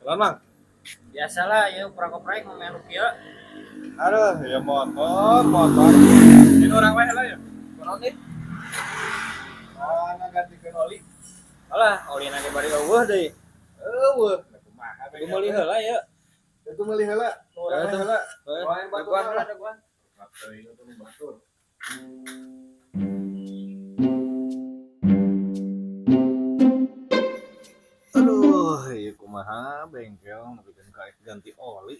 Kunaon, Mang? Biasalah ya oprek-oprek mau main rupiah. Aduh, ya motor, motor. Ini orang wae lah ya. Kunaon nih? Ah, ngagantikeun oli. Alah, oli nanti bari eueuh deui. Eueuh, nah kumaha Kudu meuli heula ya. Itu meuli heula, urang wae heula. Wae batur Daguan lah. heula, daguan. Teuing atuh nu batur. Aduh, ieu kumaha bengkel nepikeun ka ganti oli.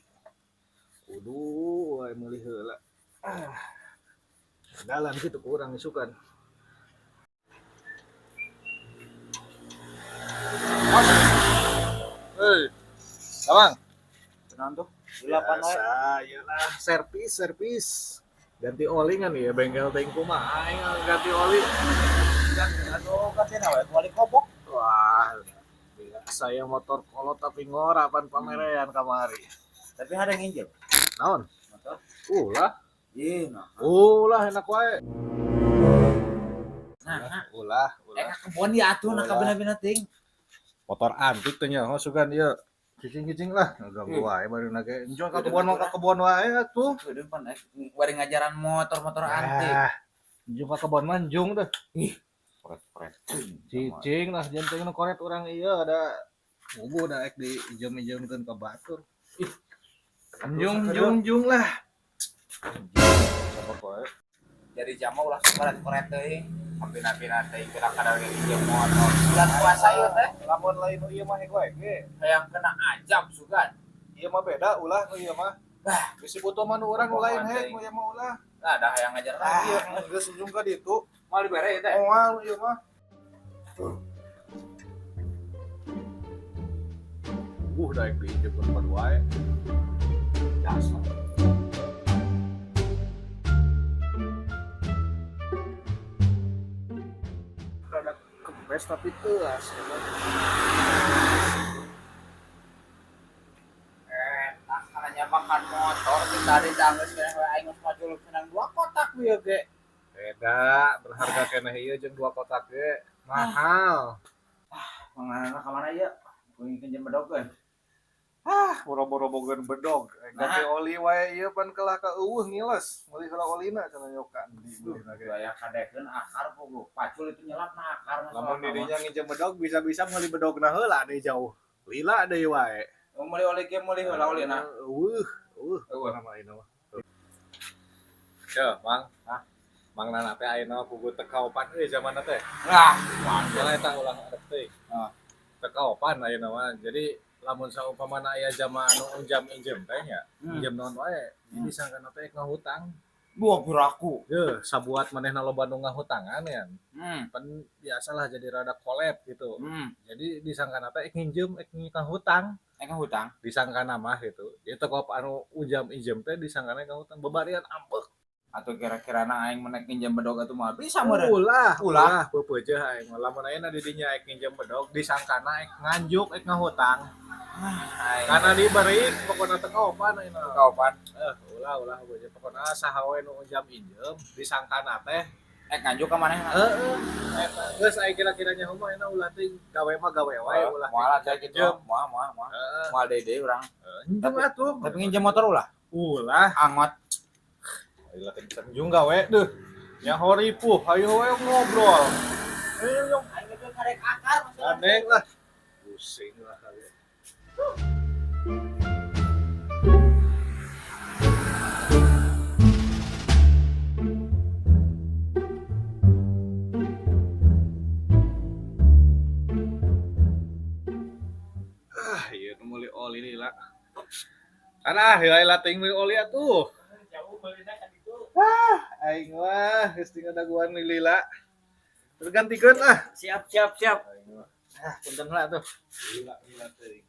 Kudu wae meuli heula. Ah. Dalan kitu ku urang isukan. Hei, Abang. Kunaon tuh? Delapan wae. Biasa, ieu lah servis, servis. Ganti oli kan ya bengkel teh kumaha aing ganti oli. Aduh, ganti wae oli kobok. Wah, saya motor kolot tapi ngora pan pamerean kamari. Tapi ada yang nginjem Naon? motor. Ulah, Iya, nah. ulah enak wae. Nah, nah. Ulah, Eh, ulah. ka kebon ya atuh nah Ulah. kabina-bina ting. Motor antik teh nya, oh sugan ieu. Cicing-cicing lah, ngaganggu wae baru nage. Enjong ka kebon mah ka kebon wae atuh. Udah pan bari ngajaran motor-motor antik. Ah, Enjung ka kebon mah enjung deh. Koret-koret. Cicing lah jeung nu koret urang ieu ada bubu da ek diijem-ijemkeun ka batur. Ih. Enjung jung jung lah. Sama koret. Jadi jama ulah koret-koret teuing. Kabina-bina teuing kira kada nginjem motor. Bulan puasa ieu teh Lamun lain nu ieu mah hek wae ge. hayang kena ajab sugan. Ieu mah beda ulah nu ieu mah. Ah. Bisi butuh mah nu urang nu lain hek nu ieu mah ulah. Nah, ada hayang ngajar lagi. Ah, geus ujung ka ditu. Mau dibere ieu teh. Moal nu ieu mah. Daek diinjemkeun ka wae. Dasar. Rada kempes tapi teuas emang. Enak karena makan motor di tadi tanggeus keneh we aing geus maju menang dua kotak ieu ge. Beda, berharga keneh ieu jeung dua kotak ge. Mahal. Manganana ka mana ieu? Kuing pinjem bedog euy. Ah, boro-boro bogeun bedog. Ganti oli wae ieu pan kelah ka eueuh ngiles. Meuli heula olina cenah nyokan di meulina ge. Gaya kadekeun akar puguh. Pacul itu nyelap na akar masalah Lamun di dinya nginjem bedog bisa-bisa meuli bedogna heula deui jauh. Lila deui wae. Oh, meuli oli ge meuli heula olina. Eueuh, eueuh Eueuh. nama ayeuna mah. Yo, Mang. Hah? Mang Nana teh ayeuna puguh teu kaopan euy zamanna teh. Lah, Malah eta ulah arep teuing. Ah. Teu kaopan ayeuna mah. Jadi lamun saumpamana aya jama anu unjam injem teh nya, injem naon wae. Jadi sangkana teh ngahutang. Dua piraku. Yeuh, sabuat manehna loba nu ngahutangan ya. Pan biasalah jadi rada kolep gitu. Jadi disangkana teh nginjem ek ngahutang. Ek hutang. Disangkana mah gitu. Jadi teu kaop anu ujam injem teh disangkana ngahutang babarian ampek. Atau kira-kira na aing menek nginjem bedog atuh mah bisa meureun. Ulah, Ulah. ulah peupeujeuh aing mah. Lamun ayeuna di dinya ek nginjem bedog disangkana ek nganjuk ek ngahutang. Aing Karena diberi pokona teu kaopan ayeuna. kaopan. Ulah ulah peupeujeuh pokona saha we nu ujam injem disangkana teh Ek nganjuk ka manehna. heeh eta geus aya kira-kiranya mah ayeuna ulah teh gawe mah gawe wae ulah Moal teh gitu. Nginjem. Moal moal moal. Heeh. Moal deui urang. Njung atuh. Tapi nginjem motor ulah. Ulah. Angot. Ulah teh bisa njung gawe deuh. Yang horipuh hayu we ngobrol. Ayo nyong Aing ge karek akar masalah. gandeng lah. Pusing lah kalian. Ah, iya nu meuli oli lila. Karena heula lah teuing meuli oli atuh. Jauh meulina ka ditu. Aing mah geus tinggal daguan lila. Tergantikeun lah. Siap siap siap. Aing mah Ah, punten lah tuh. lila lila teuing.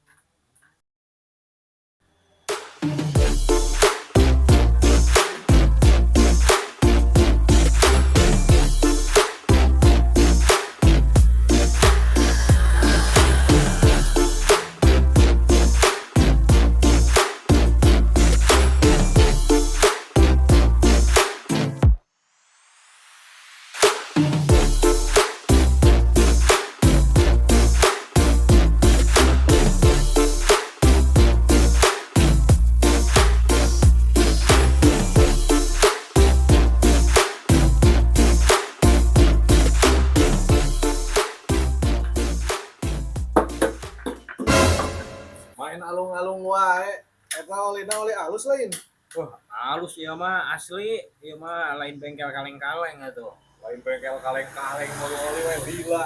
Main alung-alung wae. Eta olina oli alus lain. Halus ieu mah asli, ieu mah lain bengkel kaleng-kaleng atuh. Lain bengkel kaleng-kaleng mau oli wae lila.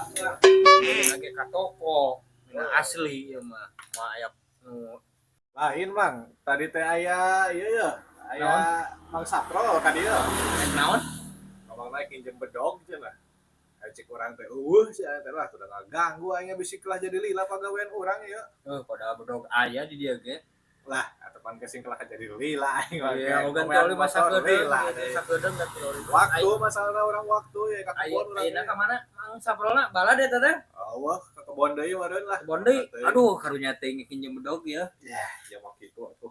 Lagi ka toko, nah asli ieu mah. Mah aya nu Lain, Mang. Tadi teh aya ieu ya. Aya Mang Saprol ka dieu. Naon? Ngomong naik nginjem bedog cenah. Aya cek urang teh eueuh si aya teh lah sudah ngaganggu aing bisi kelah jadi lila pagawean urang ya. Eh, padahal bedog aya di dieu ge. Lah, atupan kesing kelah jadi lila aing mah. Iya, ogan teh oli masa lila. sakedeung ganti oli. Waktu masalahna urang waktu ya ka kebon urang. Ayeuna ka mana? Mang Saprolna balad eta teh. Eueuh, ka kebon deui meureun lah. Kebon deui. Aduh, karunya teh nginjem bedog ya. Ya, ya mau kitu atuh.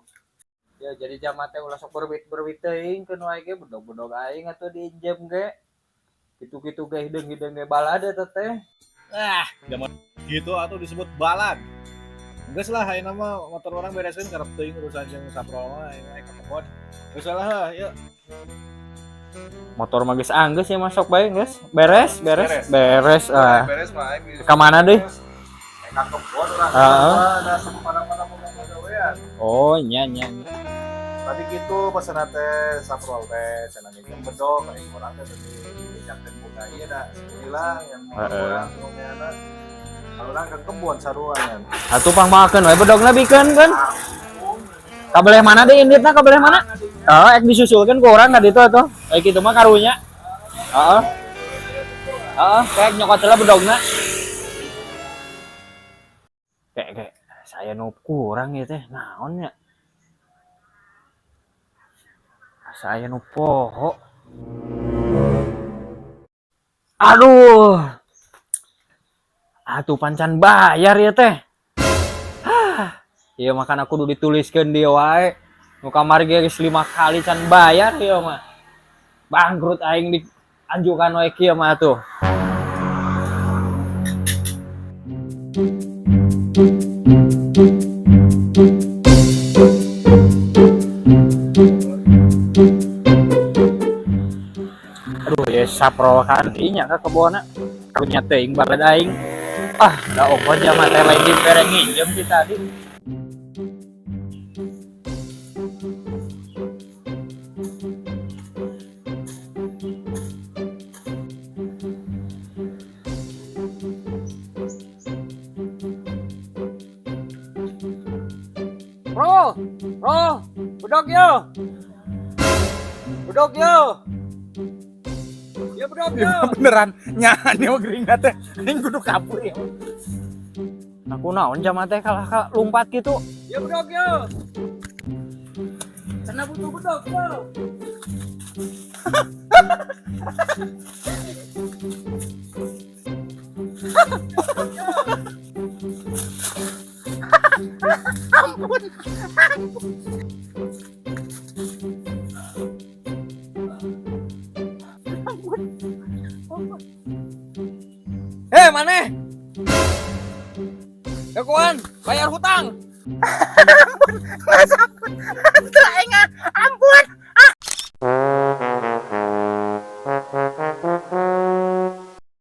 Ya jadi jama teh ulah sok berwit-berwit teuing keun wae ge bedog-bedog aing atuh diinjem ge. Kitu-kitu ge hideung-hideung ge balad eta teh. Ah, zaman gitu atau disebut balad. Geus lah ayeuna mah motor orang beresin karep teuing urusan jeung Saprol mah ayeuna ka kebon. Geus lah, yuk. Motor mah geus anggeus ya masuk bae geus. Beres, beres, beres. Ah. Beres mah aing bisa. Ka mana deui? Ka kebon urang. Heeh. Da pada pada pagawean. Oh, nya nya. Nya. Tadi gitu pesan teh Saprol teh cenah nginjem bedog aing urang teh tadi dijakkeun buka ieu da hilang yang mau Heeh. urang ngomongna. Kalau urang ke kebon saruangan. Atuh pangmakeun we bedogna bikeun kan. Kabeleh mana deui inditna kabeleh mana? Heeh, ek disusulkeun ku urang ka ditu atuh. Kayak kitu mah karunya. Heeh. Heeh, kayak nyokot heula bedogna. Kayak kayak saya nu kurang ieu teh naon nya? Asa aya nu poho. Aduh. Atuh pancan bayar ya teh. Hah. Ieu mah kan aku kudu dituliskeun dieu wae. Nu kamari ge geus 5 kali can bayar ieu mah. Bangkrut aing di anjukan wae kieu mah atuh. Aduh, ya Saprol kan inya ka kebona. Karunya teuing balad aing. Ah, da ongkoh jama teh lain dibere nginjem ti tadi. Bro, bro, bedog yo. Bedog yo. Ya bedog yo. Beneran nyaan mah geringat teh. Aing kudu kabur ya. Aku naon jama teh kalah ka lumpat gitu. Ya bedog yo. Cenah butuh bedog yo. Ampun. Hei, maneh? Kakuan, bayar hutang. Ampun, nggak ampun. Aing ah.